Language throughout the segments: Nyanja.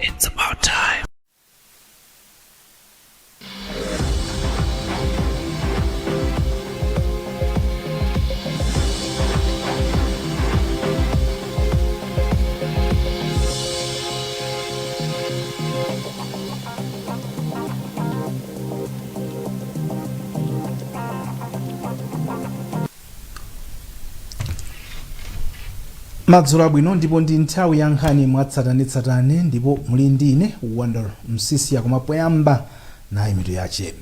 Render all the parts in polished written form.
It's about time. Madzulo abwino, ndipo ndi nthawi ya nkhani mwatsatanetsatane, ndipo muli ndi ine Wonder Msisia. Koma poyamba nayi mitu yache.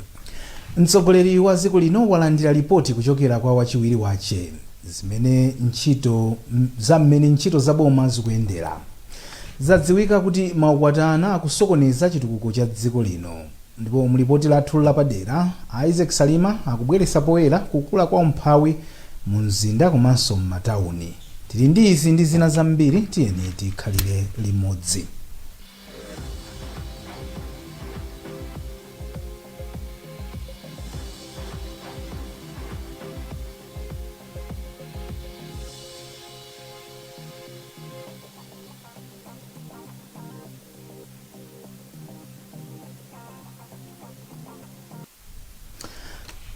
Mtsogoleri wa dziko lino walandira ripoti kuchokera kwa wachiwiri wache zimene ntchito za mmene ntchito za boma zikuyendera. Zadziwika kuti maukwati ana akusokoneza chitukuko cha dziko lino, ndipo mulipoti lathu lapadera Isaac Salima akubweretsa poyera kukula kwa umphawi mu mzinda komanso m'matawuni. Tili ndi izi ndi zina zambiri, tiyeni tikhalire limodzi.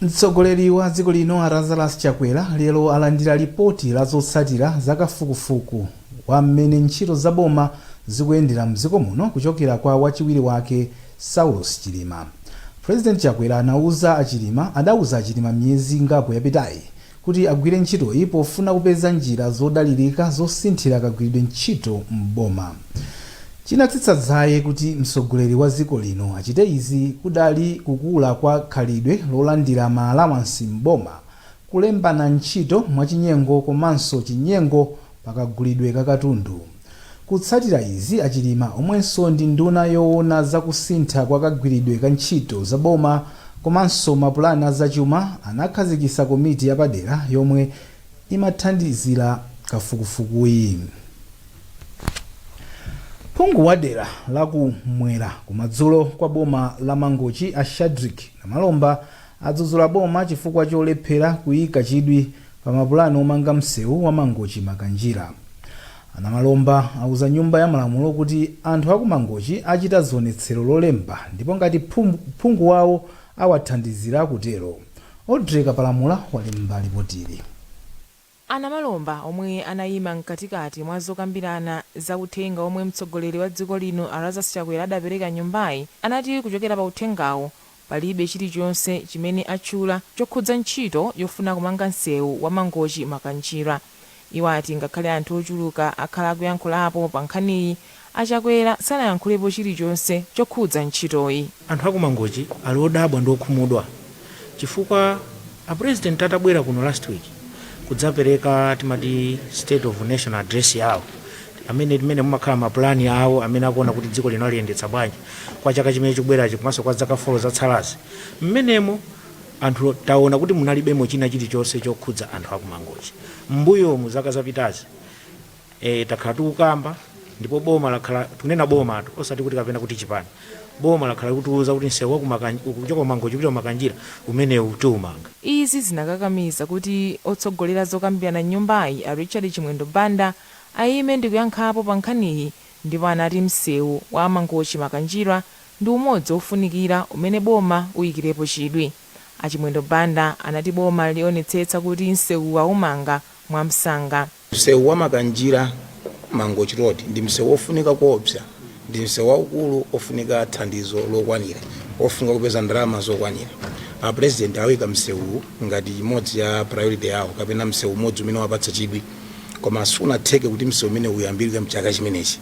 Mtsogoleri wa dziko lino a Lazarus Chakwera lero alandira lipoti la zotsatira za kafukufuku wa mmene ntchito za boma zikuyendera mdziko muno kuchokera kwa wachiwiri wake Saulos Chilima. President Chakwera anauza achilima adauza achilima miyezi ingapo yapitayi kuti agwire ntchitoyi pofuna kupeza njira zodalirika zosinthira kagwiridwe ntchito m'boma. Chinatsitsa dzaye kuti mtsogoleri wa dziko lino achite izi kudali kukula kwa khalidwe lolandira ma allowance m'boma, kulembana ntchito mwachinyengo komanso chinyengo pakagulidwe kakatundu. Kutsatira izi, achilima, omwenso ndi nduna yoona zakusintha kwa kagwiridwe ka ntchito za boma komanso mapulani azachuma, anakhazikitsa komiti yapadera yomwe imathandizira kafukufukuyi. Phungu wa dera la kumwera kumadzulo kwa boma la Mangochi a Shadrick Namalomba adzudzula boma chifukwa cholephera kuyika chidwi pa mapulani omanga msewu wa Mangochi Makanjira. Anamalomba auza nyumba ya malamulo kuti anthu aku Mangochi achita zionetsero Lolemba, ndipo ngati phungu wawo awathandizira kutero. Audrey Kapalamula walemba lipotili. Anamalomba, omwe anayima mkatikati mwa zokambirana za uthenga omwe mtsogoleri wa dziko lino a Lazarus Chakwera adapereka nyumbayi, anati kuchokera pa uthengawo palibe chilichonse chimene atchula chokhudza ntchito yofuna kumanga msewu wa Mangochi Makanjira. Iwo ati ngakhale anthu ochuluka akhala akuyankhulapo pa nkhaniyi, achakwera sanayankhulepo chilichonse chokhudza ntchitoyi. Anthu aku Mangochi ali odabwa ndi okhumudwa chifukwa a president atabwera kuno last week kudzapereka timati State of National Address yawo, amene timene mumakhala mapulani awo amene akuona kuti dziko lino aliyendetsa bwanji kwa chaka chimene chikubwerachi komanso kwa zaka 4 zatsalazi, mmenemo anthu taona kuti munalibemo china chilichonse chokhudza anthu aku Mangochi. M'mbuyomu zaka zapitazi takhala tikukamba, ndipo boma lakhala tunena, boma tu osati kuti kapena kuti chipani, boma lakhala likutiuza kuti msewu kuchoka ku Mangochi kupita kumakanjira umenewu tiumanga. Izi zinakakamiza kuti otsogolera zokambirana nyumbayi a Richard Chimwendo Banda ayime ndi kuyankhapo pa nkhaniyi, ndipo anati msewu wa Mangochi Makanjira ndi umodzi ofunikira umene boma uyikirepo chidwi. Achimwendo Banda anati boma lionetsetsa kuti msewu aumanga mwamsanga. Msewu wa Makanjira Mangochi Road ndi msewu ofunika koopsa, ndi msewu waukulu ofunika thandizo lokwanira, ofunika kupeza ndalama zokwanira. A president awika msewu ngati imodzi ya priority yawo kapena msewu umodzi umene wapatsa chidwi, koma sunatheke kuti msewu umene uyambidwe mchaka chimenechi.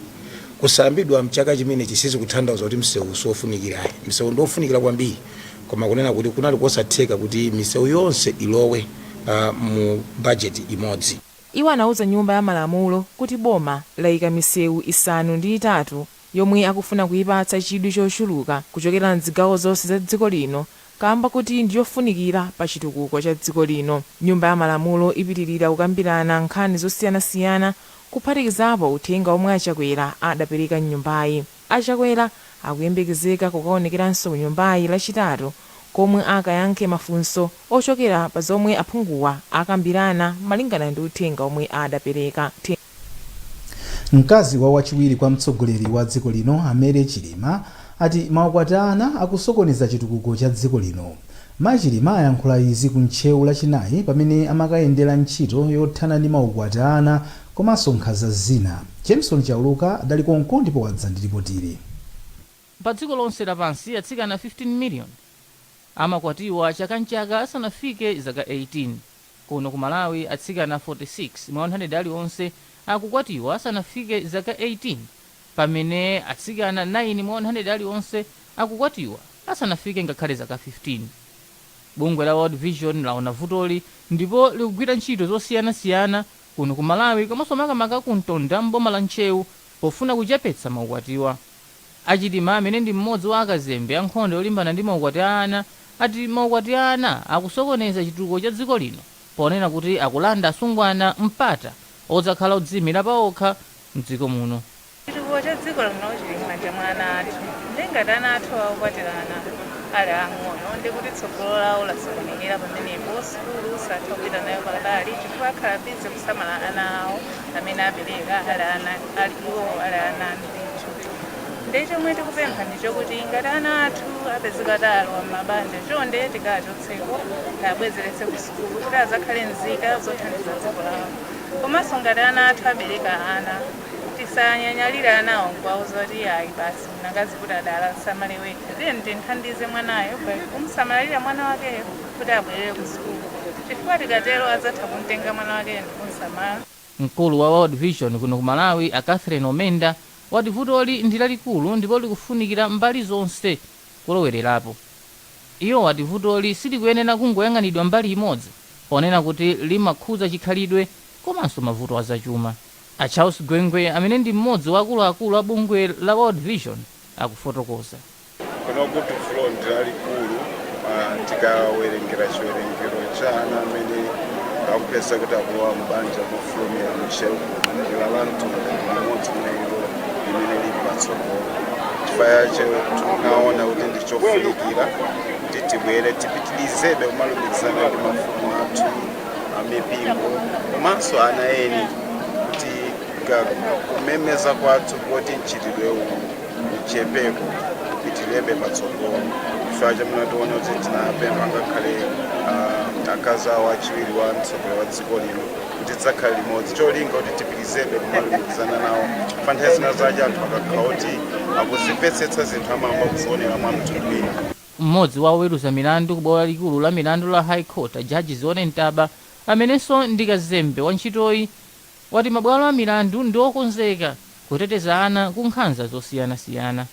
Kusayambidwa mchaka chimenechi sizikutanthauza kuti msewu siofunikira ayi. Msewu ndi ofunikira kwambiri, koma kunena kuti kunali kosatheka kuti misewu yonse ilowe mu budget imodzi. Iwo anauza nyumba ya malamulo kuti boma layika misewu 3 yomwe akufuna kuyipatsa chidwi chochuluka kuchokera mzigawo zonse za dziko lino, kamba kuti ndiyofunikira pa chitukuko cha dziko lino. Nyumba ya malamulo ipitirira kukambirana nkhani zosiyanasiyana, kuphatikizapo uthenga omwe achakwera adapereka mnyumbayi. Achakwera akuyembekezeka kukaonekeranso ku nyumbayi Lachitatu, komwe akayankhe mafunso ochokera pa zomwe aphunguwa akambirana malingana ndi uthenga omwe adapereka. Mkazi wa wachiwiri kwa mtsogoleri wa dziko lino, a Mary Chilima, ati maukwati ana akusokoneza chitukuko cha dziko lino. Mayi Chilima ayankhula izi ku Ntcheu Lachinayi pamene amakayendera ntchito yothana ndi maukwati ana komanso nkhanza zina. Jameson Chauluka adali konko ndipo wadza ndi ripotili. Pa dziko lonse lapansi, atsikana 15 million amakwatiwa chaka nchaka asanafike zaka 18. Kuno ku Malawi, atsikana 46 mwa 100 aliwonse akukwatiwa asanafike zaka 18, pamene atsikana 9 mwa 100 aliwonse akukwatiwa asanafike ngakhale zaka 15. Bungwe la World Vision laona vutoli ndipo likugwira ntchito zosiyanasiyana kuno ku Malawi, komanso makamaka ku Mtonda mboma la Ntcheu, pofuna kuchepetsa maukwatiwa. A Chilima, amene ndi mmodzi wa akazembe ankhondo yolimbana ndi maukwati a ana, ati maukwati a ana akusokoneza chitukuko cha dziko lino, ponena kuti akulanda asungwana mpata odzakhala odziyimira paokha mdziko muno. Chitukuko cha dziko lino chili m'manja mwa ana athu. Ndengati ana athu akukwatirana ali ang'ono, ndikuti tsogolo lawo lasokonekera pamenepo. Sukulu satha kupita nayo patali chifukwa akhala busy kusamala ana awo amene abereka ali ana ali iwo ali ana ndithu. Ndi chomwe tikupempha ndichokuti ngati ana athu apezeka alowa m'mabanja, chonde tikawachotseko, tiabwezeretse ku sukulu kuti azakhale nzika zothandiza dziko lawo. Komanso ngati ana athu abereka ana, tisanyanyalire anawo nkuwauza kuti ayi basi, mnakazi kuti adala nsamale wekha. Tiye tinthandize mwanayo kumsamalira mwana wakeyo kuti abwerere ku sukulu, chifukwa tikatero adzatha kumtenga mwana wakeyo ndikumsamala. Mkulu wa World Vision kuno ku Malawi, a Catherine Omenda, wati vutoli ndi lalikulu ndipo likufunikira mbali zonse kulowererapo. Iwo wati vutoli silikuyenera kungoyang'anidwa mbali imodzi, ponena kuti limakhudza chikhalidwe komanso mavuto azachuma. A Charles Gwengwe, amene ndi mmodzi wa akuluakulu a bungwe la World Vision, akufotokoza. Kuno kuti vuto ndi lalikulu, tikawerengera chiwerengero cha ana amene akupeza kuti akulowa mbanja mofulumira m'Ntcheu kuno, dera la Mtunda ndi limodzi mwa ilo limene lili patsogolo. Chifukwa chache tinaona kuti ndi chofunikira kuti tibwere tipitilizebe kumalumikizana ndi mafumu athu, amipingo komanso ana eni, kuti kumemeza kwathu kuti mchitidwe uwu uchepeko upitirebe patsogolo. Chifukwa chamene tiona kuti tinapempha ngakhale akazi awo achiwiri wa mtsogoleri wa dziko lino kuti tidzakhale limodzi, cholinga kuti tipitilizebe kumalumikizana nawo. Pa nthawi zina zache anthu akakhala kuti akuzimvetsetsa zinthu, amayamba kuzionera mwa mtundu wina. Mmodzi wa oweruza milandu ku bwalo lalikulu la milandu la High Court, Jaji Zione Ntaba, amenenso ndi kazembe wa ntchitoyi, wati mabwalo a milandu ndi okonzeka kuteteza ana ku nkhanza zosiyanasiyana.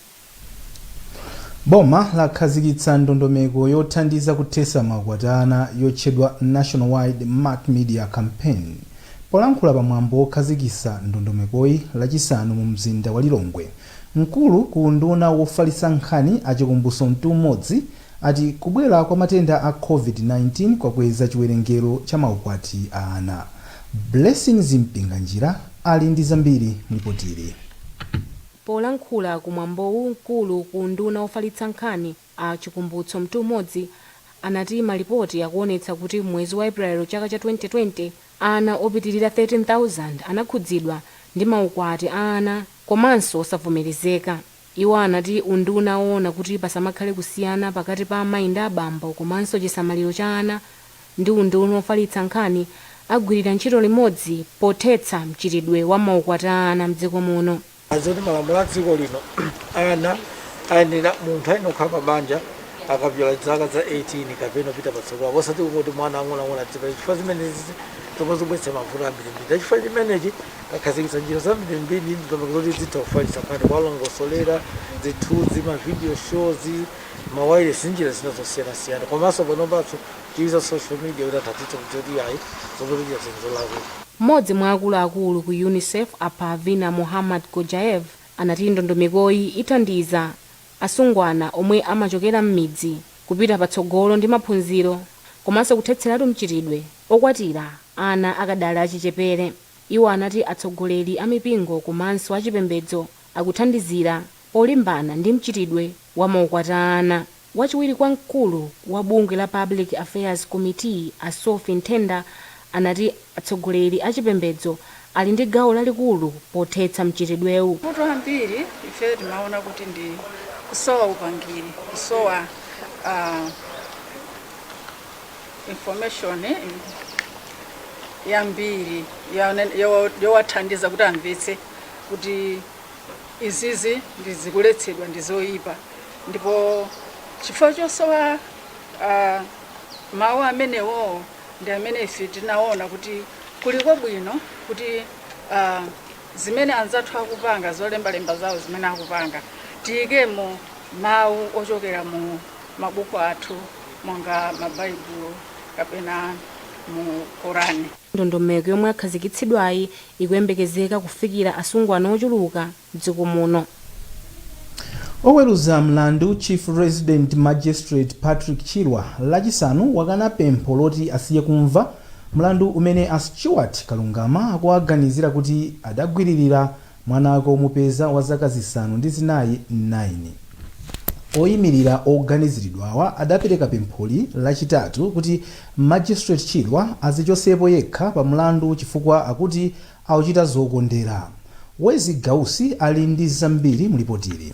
Boma lakhazikitsa ndondomeko yothandiza kuthetsa maukwati ana yotchedwa Nationwide Multimedia Campaign. Polankhula pamwambo wokhazikitsa ndondomekoyi Lachisanu mu mzinda wa Lilongwe, mkulu ku nduna wofalitsa nkhani, a Chikumbutso Mtumodzi, ati kubwera kwa matenda a COVID-19 kwakweza chiwerengero cha maukwati a ana. Blessings Mpinganjira ali ndi zambiri mlipotili. Polankhula kumwambowu, mkulu ku nduna wofalitsa nkhani, a Chikumbutso Mtumodzi, anati malipoti akuonetsa kuti mwezi wa Epulo chaka cha 2020 ana opitirira 13,000 anakhudzidwa ndi maukwati a ana komanso osavomerezeka. Iwo anati unduna woona kuti pasamakhale kusiyana pakati pa amayi ndi abambo komanso chisamaliro cha ana ndi unduna ofalitsa nkhani agwirira ntchito limodzi pothetsa mchitidwe wa maukwati a ana mdziko muno. Azoti malamulo a dziko lino, ana ayenera, munthu ayenera kukhala pa banja akapyola zaka za 18 kapena kupita patsogolo, osati kungoti mwana ang'onoang'ono adzipa, chifukwa zimenezi zomwe zobweretsa mavuto ambirimbiri. Chifukwa chimenechi takhazikitsa njira zambirimbiri ndi ndondomeko zoti zitha kufalitsa nkhani, kuwalongosolera, zithunzi, ma video shows, mawayilesi, njira zina zosiyanasiyana, komanso panopanso tiyuza social media kuti anthu adzithe kudziwa kuti ayi, zomwe zikuchita zinthu zolakwika. Mmodzi mwa akuluakulu ku UNICEF, a Parvina Muhammad Gojaev, anati ndondomekoyi ithandiza asungwana omwe amachokera m'midzi kupita patsogolo ndi maphunziro komanso kuthetseratu mchitidwe okwatira ana akadali achichepere. Iwo anati atsogoleri a mipingo komanso achipembedzo akuthandizira polimbana ndi mchitidwe wa maukwati a ana. Wachiwiri kwa mkulu wa bungwe la Public Affairs Committee, a Sophie Nthenda, anati atsogoleri achipembedzo Ali ndi gawo lalikulu pothetsa mchitidwewu. Mavuto ambiri ife timaona kuti ndi kusowa upangiri, kusowa information yambiri yowathandiza kuti amvetse kuti izizi ndizikuletsedwa, ndi zoyipa. Ndipo chifukwa chosowa mawu amenewo ndi amene ife tinaona kuti kuli kwabwino kuti zimene anzathu akupanga, zolembalemba zawo zimene akupanga, tiyikemo mawu ochokera mu mabuku athu monga mabaibulo kapena mu Korani. Ndondomeko yomwe akhazikitsidwayi ikuyembekezeka kufikira asungwana ochuluka mdziko muno. Oweruza mlandu Chief Resident Magistrate Patrick Chilwa Lachisanu wakana pempho loti asiye kumva mlandu umene a Stewart Kalungama akuwaganizira kuti adagwiririra mwana wake omupeza wa zaka 5 ndi 9. Oyimirira oganiziridwawa adapereka pempholi Lachitatu kuti Magistrate Chilwa azichosepo yekha pa mlandu chifukwa akuti akuchita zokondera. Wezi Gausi ali ndi zambiri mulipotili.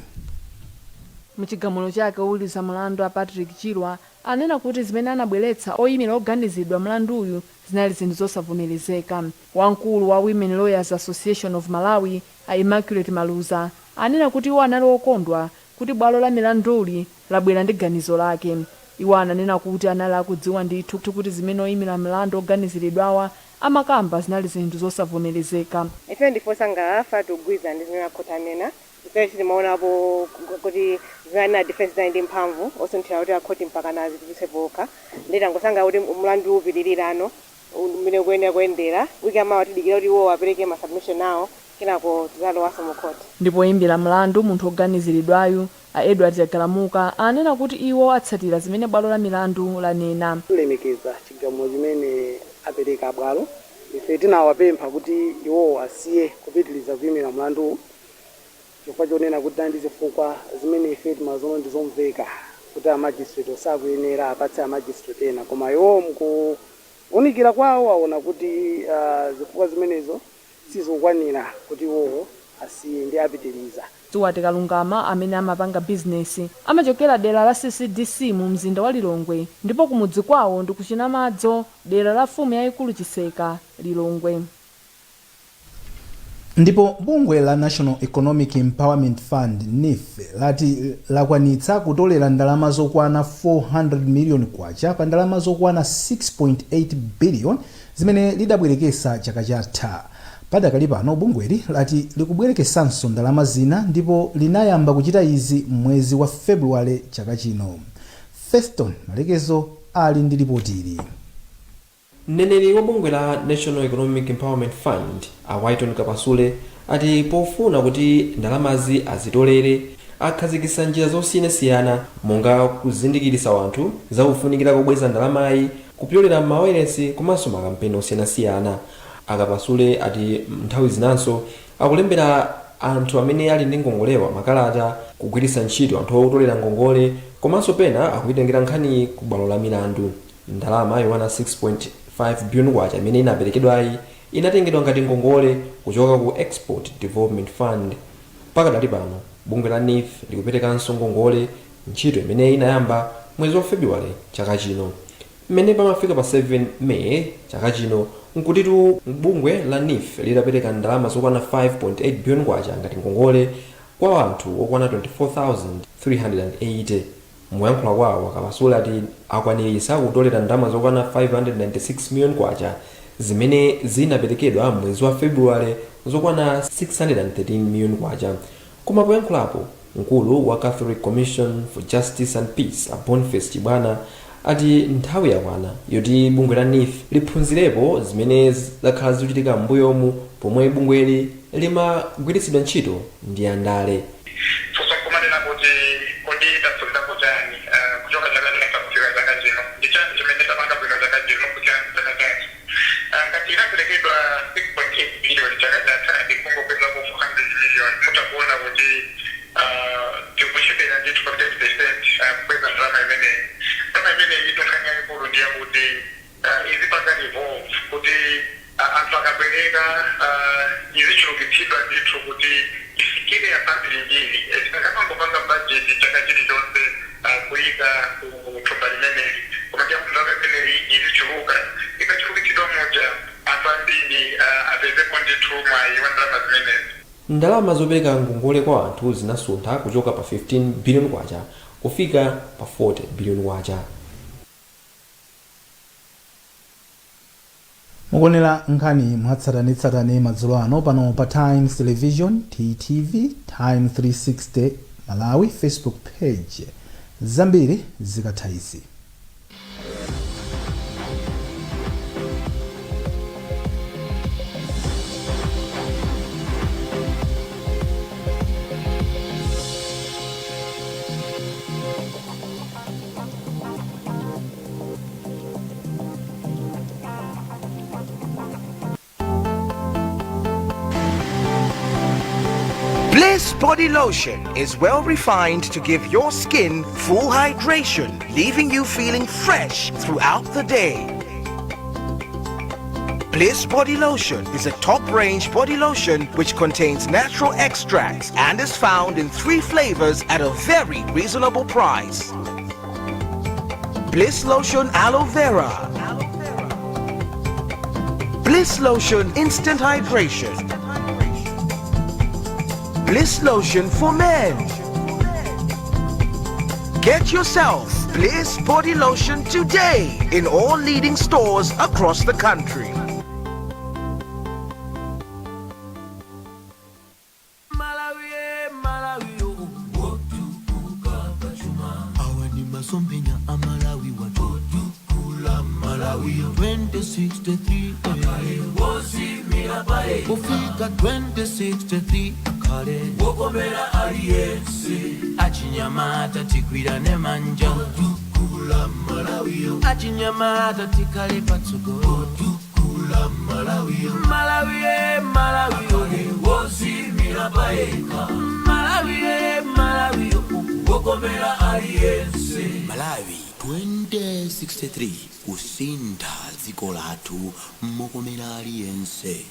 Muchigamulo chake, oweruza mlandu a Patrick Chilwa anena kuti zimene anabweretsa oyimira oganizidwa mlanduyu zinali zinthu zosavomerezeka. Wamkulu wa Women Lawyers Association of Malawi, a Immaculate Maluza, anena kuti iwo anali okondwa kuti bwalo la milanduli labwera ndi ganizo lake. Iwo ananena kuti anali akudziwa ndithu kuti zimene oyimira mlandu oganiziridwawa amakamba zinali zinthu zosavomerezeka. Ife ndife osangalala, tikugwirizana ndi zimene akhoti anena. Ife timaonapo kuti zimene a defense zinali ndi mphamvu osunthira kuti akhoti mpaka nazitulutse pokha. Nditangosangalala kuti mlandu upitirira umene ukuyenera kuyendera. Wiki yamawa tidikira kuti iwo apereke ma submission awo, kenako tizalowanso mu court. Ndipo oyimbira mlandu munthu oganiziridwayu, a Edward Chagalamuka, anena kuti iwo atsatira zimene bwalo la milandu lanena. Tilemekeza chigamulo chimene apereka abwalo. Ife tinawapempha kuti iwowo asiye kupitiliza kuyimira mlanduwu chifukwa chonena kuti ndi zifukwa zimene ife timazoona ndi zomveka kuti a magistrate sakuyenera, apatse a magistrate ena, koma iwowo mukuwunikira kwawo aona kuti zifukwa zimenezo sizokwanira kuti iwowo asiye ndi apitiliza. Stuart Kalungama, amene amapanga bizinesi, amachokera dera la CCDC mu mzinda wa Lilongwe, ndipo kumudzi kwawo ndi kuChinamadzo, dera la mfumu yayikulu Chiseka, Lilongwe. Ndipo bungwe la National Economic Empowerment Fund, NEEF, lati lakwanitsa kutolera ndalama zokwana 400 million kwacha pa ndalama zokwana 6.8 billion zimene lidabwerekesa chaka chatha. Padakali pano bungweli lati likubwerekesanso ndalama zina ndipo linayamba kuchita izi mwezi wa Februwale chaka chino. Feston Malekezo ali ndi ripoti ili. Mneneri wa bungwe la National Economic Empowerment Fund, a Wyton Kapasule, ati pofuna kuti ndalamazi azitolere akhazikitsa njira zosiyanasiyana monga kuzindikiritsa wanthu zakufunikira kubweza ndalamayi kupyolera m'mawayilesi komanso makampeni osiyanasiyana. Akapasule ati nthawi zinanso akulembera anthu amene ali ndi ngongolewa makalata, kugwiritsa ntchito anthu otolera ngongole, komanso pena akuyitengera nkhani ku bwalo la milandu. Ndalama yokwana 6.5 billion kwacha imene inaperekedwayi inatengedwa ngati ngongole kuchoka ku Export Development Fund. Pakadali pano bungwe la NEEF likuperekanso ngongole, ntchito imene inayamba mwezi wa Februwale chaka chino. Mmene pamafika pa 7 May chaka chino nkutitu bungwe la NEEF litapereka ndalama zokwana 5.8 billion kwacha ngati ngongole kwa anthu okwana 24,380. Muyankhula kwawo, Akapasule ati akwaniritsa kutolera ndalama zokwana 596 million kwacha zimene zinaperekedwa mwezi wa Februwale zokwana 613 million kwacha. Koma poyankhulapo, mkulu wa Catholic Commission for Justice and Peace, a Boniface Chibwana, ati nthawi yakwana yoti bungwe la NEEF liphunzirepo zimene zakhala zikuchitika m'mbuyomu pomwe bungweli limagwiritsidwa ntchito ndi andale. Funso nkumanena kuti kodi taphunzirapo chani kuchoka chaka chatha kufika chaka chino? Ndi chani chimene tapanga bwino chaka chino kusiyana ndi chaka chatha? Ngati inaperekedwa 6.8 billion chaka chatha ndi kungokwezako 400 million, mutakuona kuti tikuchepera ndithu pa 30% kukweza ndalama imeneyi. Ndalama imeneyi itu nkhani yayikulu ndi yakuti izipanga revolve kuti Anthu akabwereka izichulukitsidwa ndithu kuti ifikire ambirimbiri. Tikamangopanga bajeti chaka chilichonse kuyika kuthumba limeneli, koma ndalama imeneyi izichuluka. Ikachulukitsidwa muja, anthu ambiri apezepo ndithu mwayi wa ndalama zimenezi. Ndalama zopereka ngongole kwa anthu zinasuntha kuchoka pa 15 billion kwacha kufika pa 40 billion kwacha. Mukuonera nkhani mwatsatanetsatane madzulo ano pano pa Times Television, TTV, Times 360 Malawi Facebook page. Zambiri zikatha izi. Bliss Body Lotion is well refined to give your skin full hydration, leaving you feeling fresh throughout the day. Bliss Body Lotion is a top-range body lotion which contains natural extracts and is found in 3 flavors at a very reasonable price. Bliss Lotion Aloe Vera, Bliss Lotion Instant Hydration, Bliss Lotion for Men. Get yourself Bliss Body Lotion today in all leading stores across the country. Malawi, Malawi, wotukuka pachuma. Awa ni masomphenya a Malawi watotukula Malawi 2063 akhale wodziimira payekha kufika 2063 akhale wokomera aliyense. Achinyamata tigwirane manja otukula Malawi. Achinyamata tikhale patsogolo otukula Malawi. Malawi, Malawi, wodziimira payekha. Malawi, Malawi, wokomera aliyense. Malawi 2063, kusintha dziko lathu mokomera aliyense.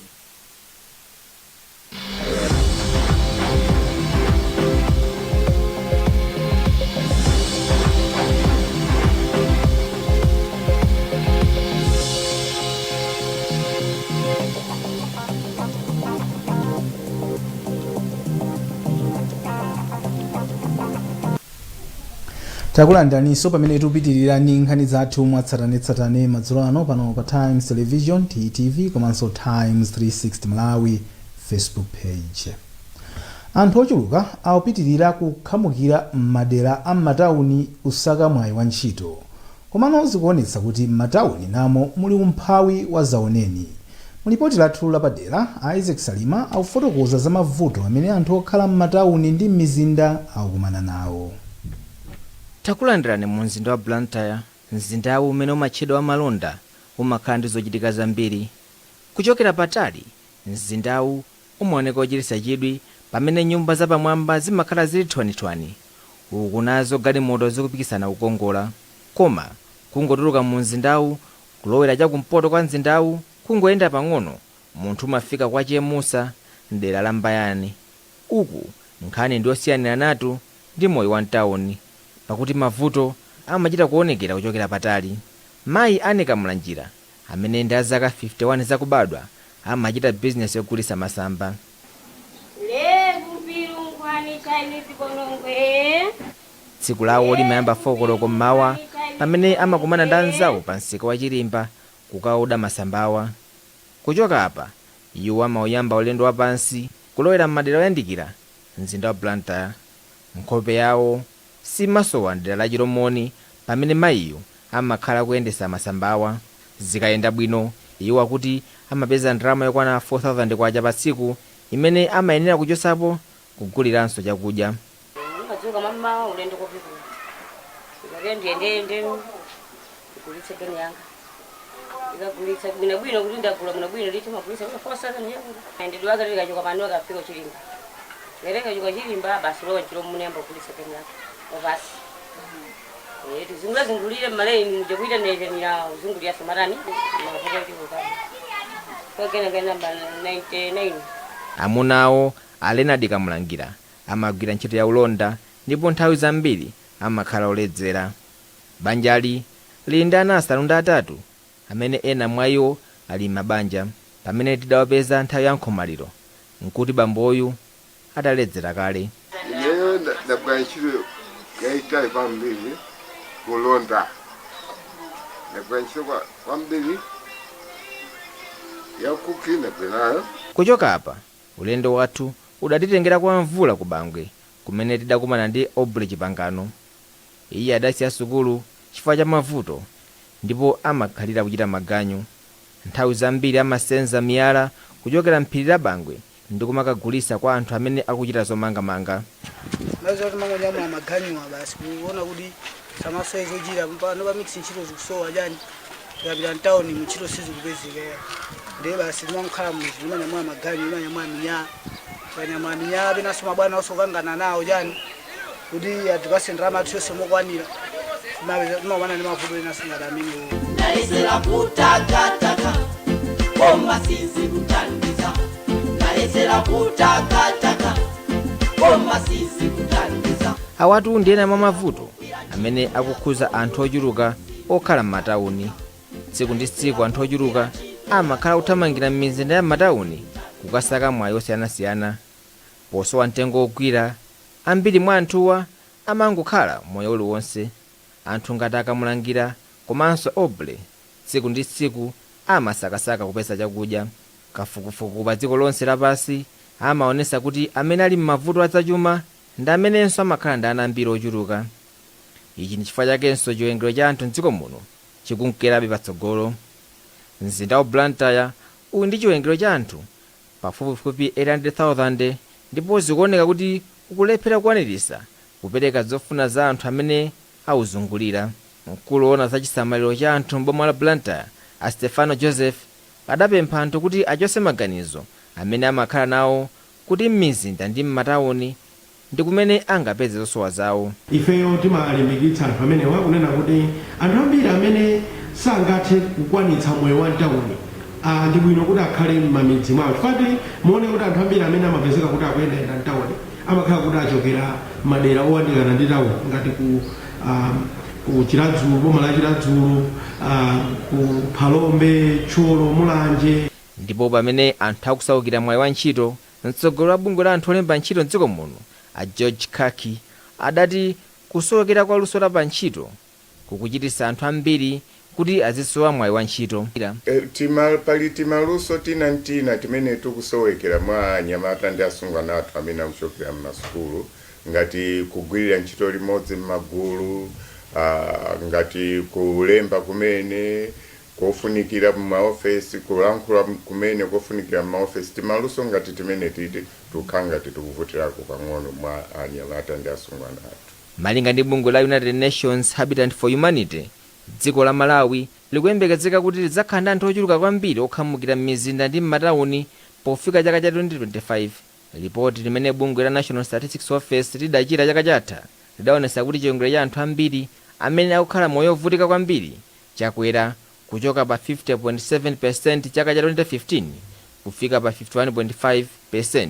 Takulandiraninso pamene tikupitirira ndi nkhani zathu mwatsatanetsatane madzulo ano pano pa Times Television, TTV, komanso Times 360 Malawi Facebook page. Anthu ochuluka akupitirira kukhamukira m'madera a m'matawuni kusaka mwayi wa ntchito, komano zikuonetsa kuti m'matawuni namo muli umphawi wa zaoneni. Mulipoti lathu lapadera, Isaac Salima akufotokoza za mavuto amene anthu okhala m'matawuni ndi m'mizinda akukumana nawo. Takulandirani mu mzinda wa Blantyre. Mzindawu, umene umatchedwa wamalonda, umakhala ndi zochitika zambiri. Kuchokera patali, mzindawu umaoneka ochititsa chidwi pamene nyumba zapamwamba zimakhala zili thwanithwani, uku nazo galimoto zikupikisana kukongola. Koma kungotuluka mu mzindawu kulowera chakumpoto kwa mzindawu, kungoyenda pang'ono, munthu umafika kwa Chemusa mdera la Mbayani. Uku nkhani ndiyosiyanira natu ndi moyo wa mtawuni, pakuti mavuto amachita kuonekera kuchokera patali. Mayi Anika Mlanjira, amene ndi a zaka 51 zakubadwa, amachita bizinesi yogulitsa masamba. Levu nkhwani Chinese konongwe. Tsiku lawo limayamba 4 koloko mmawa pamene amakumana ndi anzawo pa msika wa Chirimba kukaoda masambawa. Kuchoka apa, iwo amauyamba ulendo wapansi kulowera m'madera oyandikira mzinda wa Blantyre. Nkhope yawo simasowa mdera la Chilomoni pamene mayiyo amakhala kuyendesa masambawa. Zikayenda bwino, iwo akuti amapeza ndalama yokwana 4000 kwacha pa tsiku imene amayenera kuchosapo kuguliranso chakudya. Ndingadzuka mamawa ulendo kopikula. Ndikake ndiyende ndigulitse geni yanga. Ndikagulitsa bwinobwino kuti ndagula bwinobwino ndithu magulitsa kuti 4000 yangu. Ndidwaka ndikachoka pano akafika Chirimba. Ndikachoka Chirimba basi lowa Chilomoni yamba kugulitsa geni yanga. Ovasi. Tizungulira zungulire mmalaini muja kuita nezenira uzungulira samarani mavuto chikuka. Geni namba 99. Amuna awo a Leonard Kamulangira amagwira ntchito ya ulonda ndipo nthawi zambiri amakhala oledzera. Banjali lili ndi ana 8 amene ena mwa iwo ali m'mabanja. Pamene tidawapeza nthawi ya nkhomaliro nkuti bamboyu ataledzera kale. Ineyo ndagwira ntchito yayitali kwambiri kulonda, ndagwira ntchito kwambiri yakuki ndagwirayo. Kuchoka apa ulendo wathu udatitengera kwa Mvula ku Bangwe kumene tidakumana ndi Oble Chipangano. Iye adasiya sukulu chifukwa cha mavuto ndipo amakhalira kuchita maganyu. Nthawi zambiri amasenza miyala kuchokera mphiri la Bangwe ndi kumakagulisa kwa anthu amene akuchita zomangamanga. Mazuva kuti mangonyamula maganyuwa basi kuona kuti samasowe zochita pano pa mix ntchito zikusowa chani, tikapita mtawuni muntchito sizikupezeka, ndiye basi timakhala muzi timanyamula maganyu, timanyamula minyala, tikanyamula minyala penanso mabwana osokangana nawo chani kuti atipase ndalama athu yonse mokwanira, timakumana ndi mavuto enanso ngati amenewo. Ndalesera kutakataka koma sizikuthandiza, ndalesera kutakataka koma sizikuthandiza. Awatu ndi ena mwa mavuto amene akukhuza anthu ochuluka okhala m'matawuni. Tsiku ndi tsiku anthu ochuluka amakhala kuthamangira m'mizinda ya m'matawuni kukasaka mwayi osiyanasiyana. Posowa mtengo wogwira, ambiri mwa anthuwa amangokhala moyo uliwonse. Anthu ngati Akamulangira komanso Oble tsiku ndi tsiku amasakasaka kupeza chakudya. Kafukufuku pa dziko lonse lapansi amaonesa kuti amene ali m'mavuto azachuma ndi amenenso amakhala ndi ana ambiri ochuluka. Ichi ndi chifukwa chakenso chiwerengero cha anthu mdziko muno chikunkerabe patsogolo. Mzinda wa Blantyre uli ndi chiwerengero cha anthu pafupifupi 800,000 ndipo zikuoneka kuti ukulephera kukwaniritsa kupereka zofuna za anthu amene awuzungulira. Mkulu woona za chisamaliro cha anthu m'boma la Blantyre a Stefano Joseph adapempha anthu kuti achotse maganizo amene amakhala nawo kuti m'mizinda ndi m'matawuni ndi kumene angapeze zosowa zawo. Ifeyo timalimbikitsa anthu amenewa kunena kuti anthu ambiri amene sangathe kukwanitsa moyo wa mtawuni, ndi bwino kuti akhale m'mamidzi mwawo, chifukwa muone kuti anthu ambiri amene amapezeka kuti akuyendayenda mtawuni amakhala kuti achokera madera owandikana ndi tawuni ngati ku Chiradzulu, boma la Chiradzulu, ku Phalombe, Thyolo, Mulanje. Ndipo pamene anthu akusaukira mwayi wa ntchito, mtsogoleri wa bungwe la anthu olemba ntchito mdziko muno a George Kaki adati kusowekera kwa luso la pa ntchito kukuchititsa anthu ambiri kuti azisowa mwayi wa ntchito. Pali timaluso tina ntina timene tikusowekera mwa anyamata ndi asungwana athu amene akuchokera mmasukulu, ngati kugwirira ntchito limodzi m'magulu, ngati kulemba kumene kofunikira mumaofesi, kulankhula kumene kofunikira mumaofesi. Timaluso ngati timene titi tukhala ngati tikuvutirako pang'ono mwa anyamata ndi asungwana athu. Malinga ndi bungwe la United Nations Habitat for Humanity, dziko la Malawi likuyembekezeka kuti lidzakhala ndi anthu ochuluka kwambiri okhamukira m'mizinda ndi m'matawuni pofika chaka cha 2025. Lipoti limene bungwe la National Statistics Office lidachita chaka chatha lidaonetsa kuti chiwerengero cha anthu ambiri amene akukhala moyo ovutika kwambiri chakwera kuchoka pa 50.7% chaka cha 2015 kufika pa 51.5%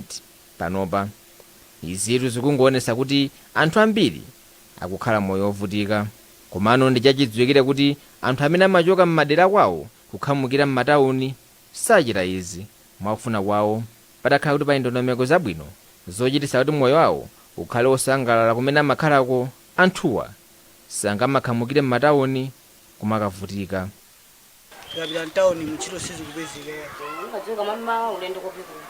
panopa. Izitu zikungoonetsa kuti anthu ambiri akukhala moyo ovutika. Komano ndi chachidziwikire kuti anthu amene amachoka m'madera kwawo kukhamukira m'matawuni sachita izi mwakufuna kwawo. Patakhala kuti pali ndondomeko zabwino zochititsa kuti moyo wawo ukhale wosangalala kumene amakhalako, anthuwa sangamakhamukire m'matawuni kumakavutika. Tikapita mtawuni muntchito sizikupezeka. Umadzuka mamawa ulendo kopikula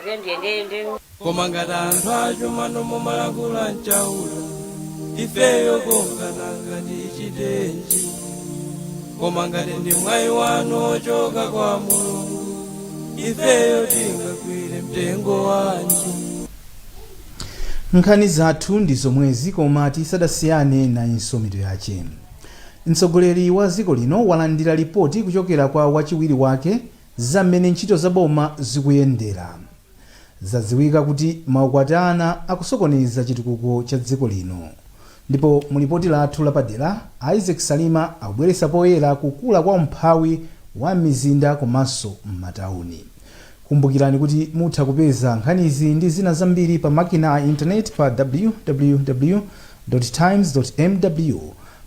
ngati ndiyende. Koma ngati anthu achuma nomumalakula mchaula, ifeyo kongananga tichitenji? Koma ngati ndi mwayi wanu ochoka kwa Mulungu, ifeyo tingagwire mtengo wanji? Nkhani zathu ndi zomwezi, koma tisadasiyane nayinso mitu yache. Mtsogoleri wa dziko lino walandira ripoti kuchokera kwa wachiwiri wake za mmene ntchito za boma zikuyendera. Zadziwika kuti maukwati ana akusokoneza chitukuko cha dziko lino, ndipo mu lipoti lathu lapadera Isaac Salima akubweretsa poyera kukula kwa umphawi wa mizinda komanso m'matawuni. Kumbukirani kuti mutha kupeza nkhanizi ndi zina zambiri pa makina a intaneti pa www times mw,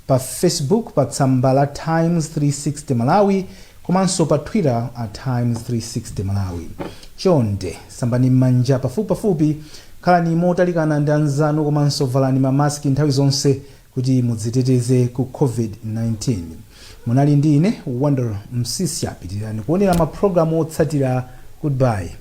pa Facebook pa tsamba la Times 360 Malawi, komanso pa Twitter a Times 360 Malawi. Chonde sambani m'manja pafupipafupi, khalani motalikana ndi anzanu, komanso valani mamaski nthawi zonse kuti mudziteteze ku COVID-19. Munali ndi ine, Wonder Msisya. Pitirani kuonera mapulogalamu otsatira. Goodbye.